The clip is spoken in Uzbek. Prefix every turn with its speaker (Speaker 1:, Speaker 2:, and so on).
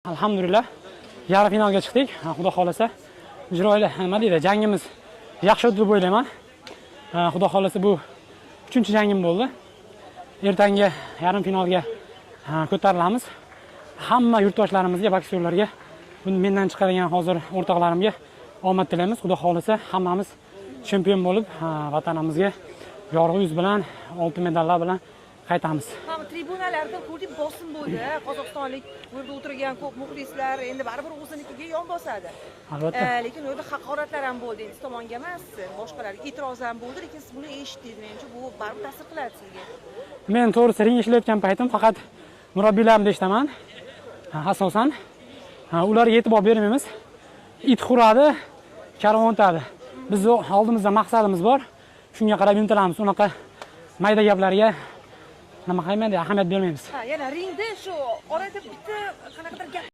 Speaker 1: Alhamdulillah, yarim finalga chiqdik. Xudo xohlasa, chiroyli, nima deydi, jangimiz yaxshi o'tdi deb o'ylayman. Xudo xohlasa, bu uchinchi jangim bo'ldi. Ertangi yarim finalga ko'tarilamiz. Hamma yurtdoshlarimizga, boksyorlarga, mendan chiqadigan hozir o'rtoqlarimga omad tilaymiz. Xudo xohlasa, hammamiz chempion bo'lib, vatanimizga yorug' yuz bilan, oltin medallar bilan qaytamiz.
Speaker 2: Ham tribunalarda ko'rdik, bosim bo'ldi. Qozog'istonlik bu yerda o'tirgan ko'p muxlislar endi baribir o'zinikiga yon bosadi.
Speaker 1: Albatta.
Speaker 2: Lekin u yerda haqoratlar ham bo'ldi, endi siz tomonga emas, boshqalarga e'tiroz ham bo'ldi, lekin siz buni eshitdingiz, menimcha, bu baribir ta'sir qiladi sizga.
Speaker 1: Men to'g'risi ring ishlayotgan paytim faqat murabbiylarimni eshitaman. Asosan. Ularga e'tibor bermaymiz. It huradi, karvon o'tadi. Bizni oldimizda maqsadimiz bor. Shunga qarab intilamiz. Unaqa mayda gaplarga nima qilmaydi, ahamiyat bermaymiz.
Speaker 2: Ha, yana ringda shu orada bitta qanaqadir gap